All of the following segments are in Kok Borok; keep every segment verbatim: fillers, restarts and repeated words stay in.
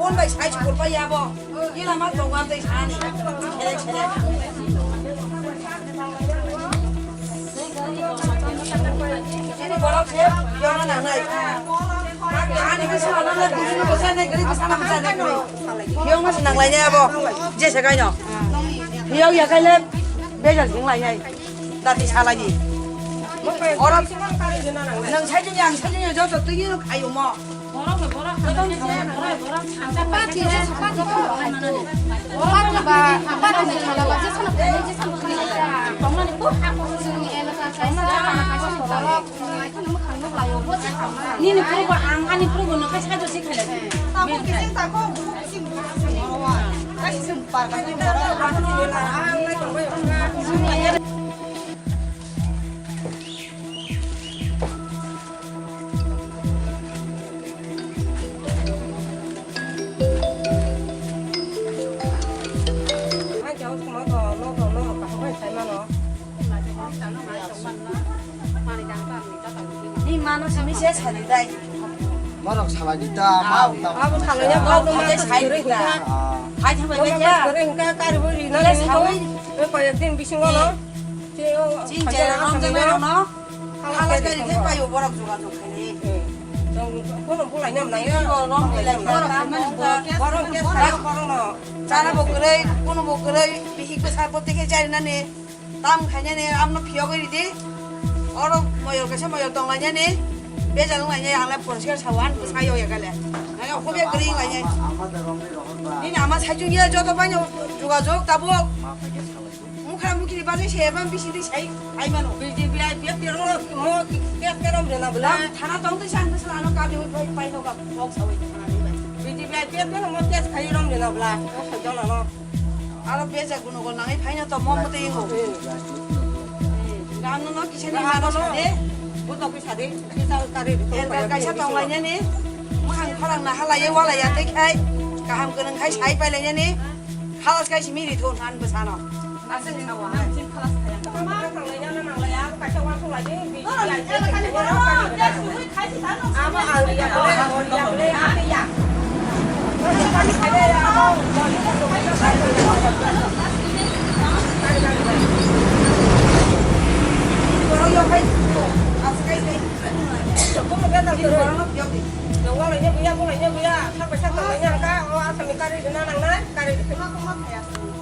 Bai sai chukul pai ya bo. Ila ma tong wa tei sani. Sere, sere. Ini borok se, yang mana nai? Ani bisa mana nai? Guru ni bisa nai, guru bisa nai, bisa nai, guru. Yang masih nang lainnya ya bo. Je se kaino. Yang ya kaile, bejal jing lainnya. Dati salai ni. Orang nang sai jing yang sai jing yang jauh tu ni ayo mo. Nini phurubo ang ani phurubo no khe side o se khlai. Tabuk kisi tako, guru kisi guru kisi. Kasi sum par kasi. Ni mano simi se sari dai. Borok salai di ta, ma uta. Abo salai ya, abo ma sai di ta. Hai thang bai ya. Kari bo ri na ni ko. Ko ek din bisingo no. Chin chere rom jemai rok no. Hala kari khe payo borok jogajog khainai. Kono bulai nam nai. Rom ni lai kha, borok khe borok no. Chana bo kwrwi, kono bo kwrwi, bihik bwsa bo tei khe chari nani. Tam khainani amno phiyogwi ridi. Oro moyol kaisa moyol tonglainani. Bejal wnglainai ang le poriskar sawan bwsa yog ya kale. Nai khobya kwrwi wnglainai. Nini ama saichung ya joto bai no jogajog tabuk. Mukha mukhi ni bagwi se bam bisi di sai ai mano. B J P I P F tero mo ke tero rena bela. Thana tong twi san bwsla ano kami pai pai no ka kok sawi thana ni bai. B J P I P F tero mo test khai rom rena bela. Ko sai jona no. Aro bejak guno gol nangai phaina to mom bwtwi ingo. Gano no kisa ni mano sade. Buto kisa de. Kisa kari. Kaisa tonglainani. Mukhang khorang na halaiya walaiya tei khai. Kaham gwnang khai sai pailainani. Khalas kai simi ri thon han bwsano. Aswk ni sawa hai. Sin khalas khaya. Ma khanglai na nanglai ya, kaisa wan thong lai di, bi ya, ya, ya, ya, ya. Abo ang ya, ya, ya, ya, ya. Borok yok hai. Aswk kai kai. Borok yok di. Yo, walai ya, buya, walai ya, buya. Sak bai sak tong lai ya, ka, o, asal ni kari dina nangnai, kari dina.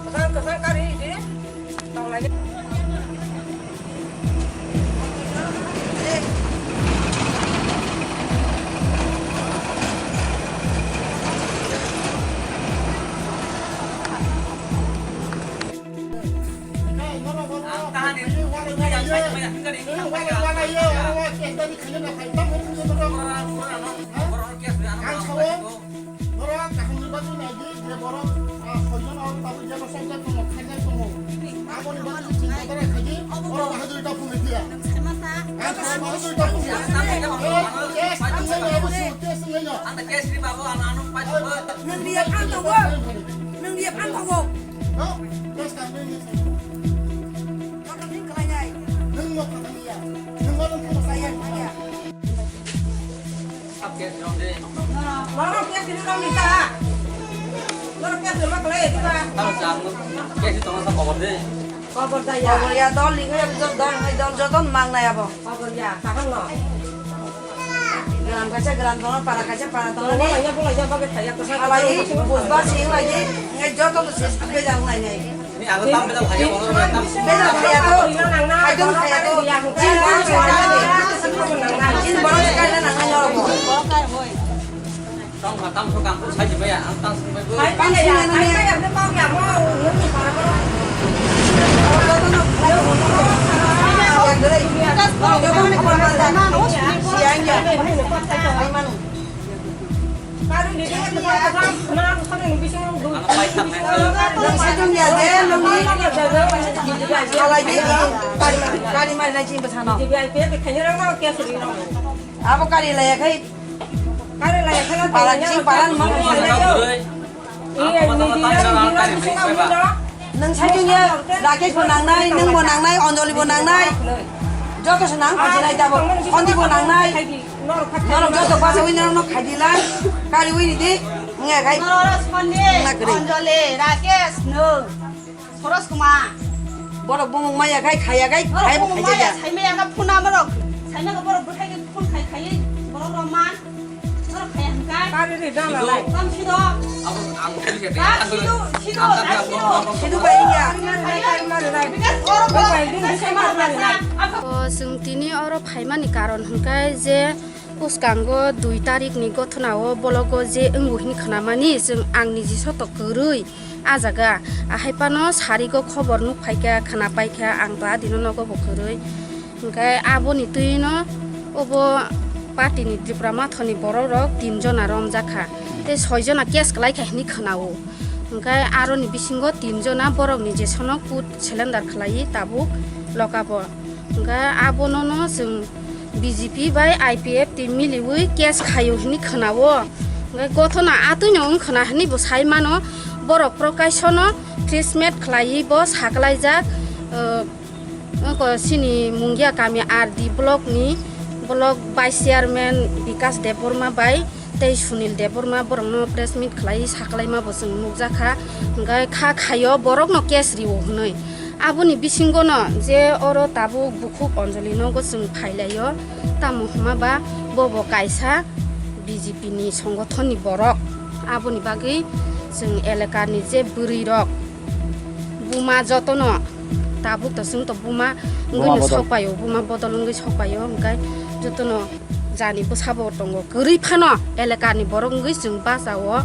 Kwchang, kwchang kari di. Tong lai. Ang sao. Borok kaham ni bagwi nai di, je borok, ah, soijon oro tabuk je bosong jak tongo, khaijak tongo. Aboni bagwi chwng kotoro khaidi, oro bahai dui ta phunui phiya. Ang khe bahai dui ta phunui phiya. Eh, case tongnai no, abo su, case tongnai no. Nwng riya phan tongo. Nwng riya phan tongo. No, case tongnai ni. Joto din kwlai nai. Nwng no phan ya. Nwng no phan ya. Borok khe sini rong ni ta. Borok khe sini rong ni ta. Tamo jang khe si tong sa khobor de. Khobor da ya. Khobor ya dol ni khe dol hai dol joto mang na ya bo. Khobor ya, kaham no. Gram kaisa gram dol, para kaisa para dol ni. Bolai ya, bolai ya, bagai thaya ko sa. Halai, bujba sing lagi, ngai joto to sis bejal ngai ngai. Ni alo tam bela phai ya, bono tam. Bela phai ya to. Hai to phai ya to. Jin bono phai ya to. Jin bono phai ya na na yo. Tam kha tam so kam ko sai ji ba ya, ang tam sung bai bo. Tam sung ya na ya. Nang sejong ya de, nang ni. Halai de, kari mari, kari mari na jin bwsano. Abo kari laya khai. Kari laya khai na para jin para nang. Nwng sejong ya, Rakesh bo nangnai, nwng bo nangnai, Anjali bo nangnai. Joto se nang, kajinai tabo. Khondi bo nangnai. Norok joto basa wi norok no khaidilai. Kari wi ni di. Wngya khai. Norok Sandi, Wngna kwrwi. Anjali, Rakesh, no. Soros Kumar. Borok bumung maya khai khaya khai, Borok khai bumung khai maya, jaya. Saimaya kha phuna borok. Saimaya kha borok bwthai khe phun khai khai. Borok rok man. Borok khai hwn kai. Kari ri dala lai. Tam sido. Abo ang kiri khe. Tam sido, sido, tam sido. Sido bai ya. Bikas borok borok. Bai, bai, bai, bai, bai, bai. O, chwng tini oro phaimani karon hwnkhe je, bwskango dui tarikni gothonao bologo je wngo hwnwi khnamani, chwng ang niji soto kwrwi ah jaga. Ahai phano sarigo khobor nuk phaikha, khna paikha, ang to adino nogo bo kwrwi. Hwnkhe aboni twino obo party ni Tipra Mothani borok rok tin jona romjakha, tei soi jona case kwlaikha hwnwi khnao. Hwnkhe aroni bisingo tin jona borokni jesono kut selendar khlaiwi tabuk lokabo. Hwnkhe abonono chwng B J P bai I P F T miliwi case khaio hwnwi khnao. Hwnkhe gothona atwino wng khna hwnwi bo sai mano. Borok Prokashono treatment khlaiwi bo saklaijak. Wngkha chini Mungia kami R D block ni block vice chairman Bikas Debbarma bai tei Sunil Debbarma borokno press meet khlai saklaima bo chwng nukjakha. Hwnkhe kha khaio borokno case rio hwnwi. Aboni bisingono je oro tabuk bukhuk Anjali nogo chwng phailaio, tamo hwnma ba bobo kaisa B J P ni songothon ni borok, aboni bagwi chwng elaka ni je bwrwi rok, buma jotono tabuk to chwng to buma wngwi Buma no bodol. Sokpaio, buma bodol wngwi sokpaio, hwnkhe jotono jani bwsabo tongo kwrwi phano elaka ni borok wngwi chwng bachao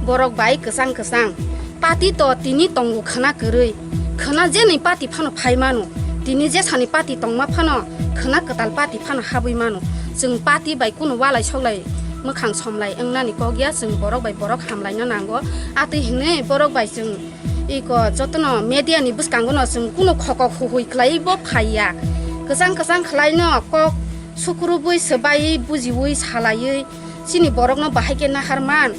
borok bai kwchang kwchang. Party to tini tongo khwna kwrwi, khwna jenwi party phano phai mano, tini jesani party tongma phano khwna kwtal party phano habwi mano. Chwng party bai kunu walai soklai mwkhang somlai wngnani kok ya, chwng borok bai borok hamlaina nango. Atwi hwnwi borok bai chwng iko jotono media ni bwskango no chwng kunu khoko huhui khlaiwi bo phaiya. Kwchang kwchang khlaino kok sukrubwi swbaiwi bujiwi salaiwi chini borokno bahai khe nahar man,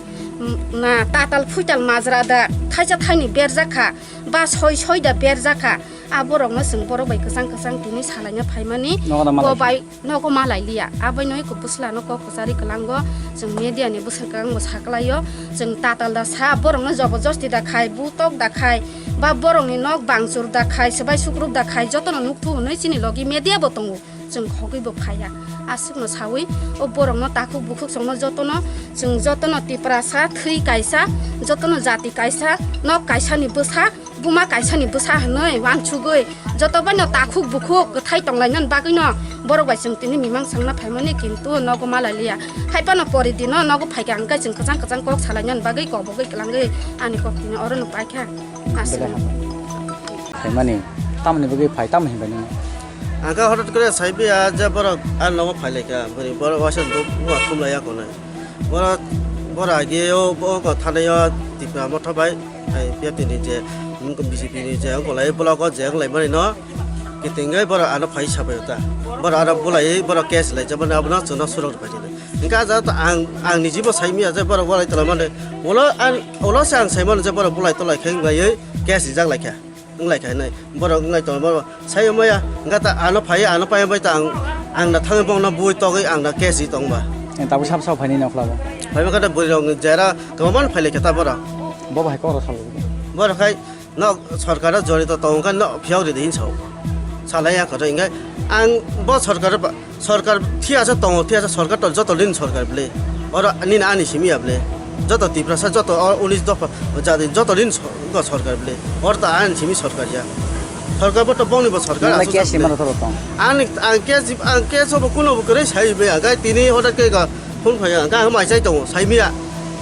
na tatal phuital majra da thaisa thaini berjak kha ba soi soi da berjak kha. A borokno chwng borok bai kwchang kwchang tini salaina phaimani Nogo na malai bo bai nogo malai liya. Abai noi ko bwsla no kok kwchari kwlango chwng media ni bwswkang bo saklaio. Chwng tatal da sa borokno jobo josti da khai, butok da khai, ba borokni nok bangchur da khai, swbai sukrup da khai, jotono nukthu hwnwi chini logi media bo tongo. Chwng khogwi bo phaiya. Aswkno sawi o borokno takhuk bukhuk chwngno jotono, chwng jotono Tiprasa thwi kaisa, jotono jati kaisa, nok kaisani bwsa, buma kaisani bwsa hwnwi wansugwi joto baino takhuk bukhuk kwthai tonglainani bagwino borok bai chwng tini mimang sangna phaimani, kintu nogo malai liya. Hai phano pori dino nogo phaikha hwnkhe chwng kwchang kwchang kok salainani bagwi kobogwi kwlangwi ani kok tini orono paikha. Aswk. Belai hambai. Phaimani tamoni bagwi phai, tamo hinbai nini? Ang khe hotot kore sai biya je borok ani nogo phai lai kha, bwrwi borok waisa duk buma thum lai ya konai. Borok, borok agi o, o ko thanai o Tipra Motha bai, ai, P F T ni je, mm, B J P ni je, wng kolai block o je wng lai mani no, kiting gai borok ano phai sabai ta. Borok ano bulai, borok case lai jabani abono chwngno surok rwbai tini. Hingke ah jaga to ang, ang niji bo sai miya je borok bolai tola mani. Ulo ang, ulo se ang sai mano je borok bolai tolai khe wng lai, case rijak lai kha. Wng lai kha hinwi. Borok wng lai tongo, borok sai maya. Hingke ta ano phai, ano pai bai ta ang, ang na thangwi bongno bui togwi ang na case ri tong ba. Tabuk sab sab phaini nokla bo. Phai ma khe ta bwrwi rok jera kwbangma phai lai kha ta borok. Bo bai kok rok salo. Borok khai Nok sorkar o jorito tongo khe nok phiyok ridi hinwi sao. Salai ya kotor hinkhe ang bo sorkar ba, sorkar thiyasa tongo, thiyasa sorkar tong joto nini sorkar bwle. Oro nini ani simi ya bwle. Joto Tiprasa joto o unis dopha jadi joto nini so-, go sorkar bwle. Oro to ani simi sorkar ya. Sorkar bo to bongni bo sorkar Nini aswk khe sak sima bwle. Rotor tong. Ani ang khe jib-, ang khe sobo kuno bo kwrwi sai bwle. Ang khe tini hoda khe ga phone phai ang khe ang mai chai tongo, sai miya.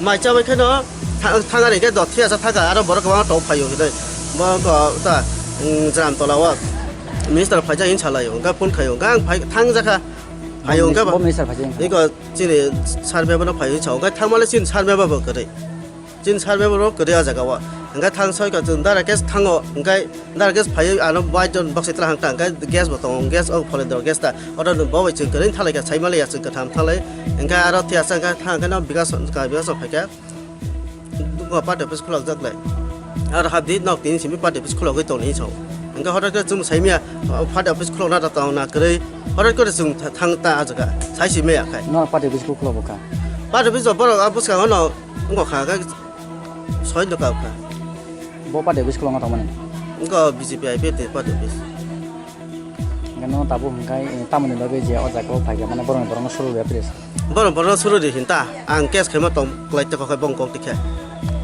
Mai chabai kheno Tha-, thangani khe dot thiyasa thangkha, aro borok kwbangma tong phaio hinwi. Bo wngkha ta, mm, Jaramtola o minister phaijak hinwi salaio, hwnkhe phone khaio, hwnkhe ang phai, thangjakha. Phaio, hwnkhe bo minister phaijak wngkha. Iko chini sir meba no phaio hinwi sao, hwnkhe thangmale chini sir meba bo kwrwi. Chini sir meba bo kwrwi o jaga o. Hwnkhe thang soika chwng dara case thango, hwnkhe dara case phaiwi ano bai jon baksa tla hangta, hwnkhe gas bo tongo, gas o pholendro gas ta. Oro bo bai chwng kwrwi thalaikha, saimaliya chwng kwtham thalai. Hwnkhe aro thiyasa hwnkhe thang hwnkhe no bikas, bikas phaikha. Duka party office khulok jak lai. Ar habdi nok tini simi party office khulogwi tong hinwi sao. Hwnkhe hotok khe chwng saimaya, party office khulokna da tong na kwrwi. Hotok khe chwng tha-, thang ta ah jaga. Sai simi ya khai. No party office khulok bwkha. Party office borok ah bwskango no Wngkha kha, soi no kau kha. Bo party office kwbangma tongmani? Wngkha B J P I P F ni party office. Hingke no tabuk hingkai, eh, tamoni bagwi je o jaga o phaikha, mane borokni borokno suru ya, please. Borok borokno suru di hinta, ang case khaima tong kwlai tokha khai bong kok tikhe.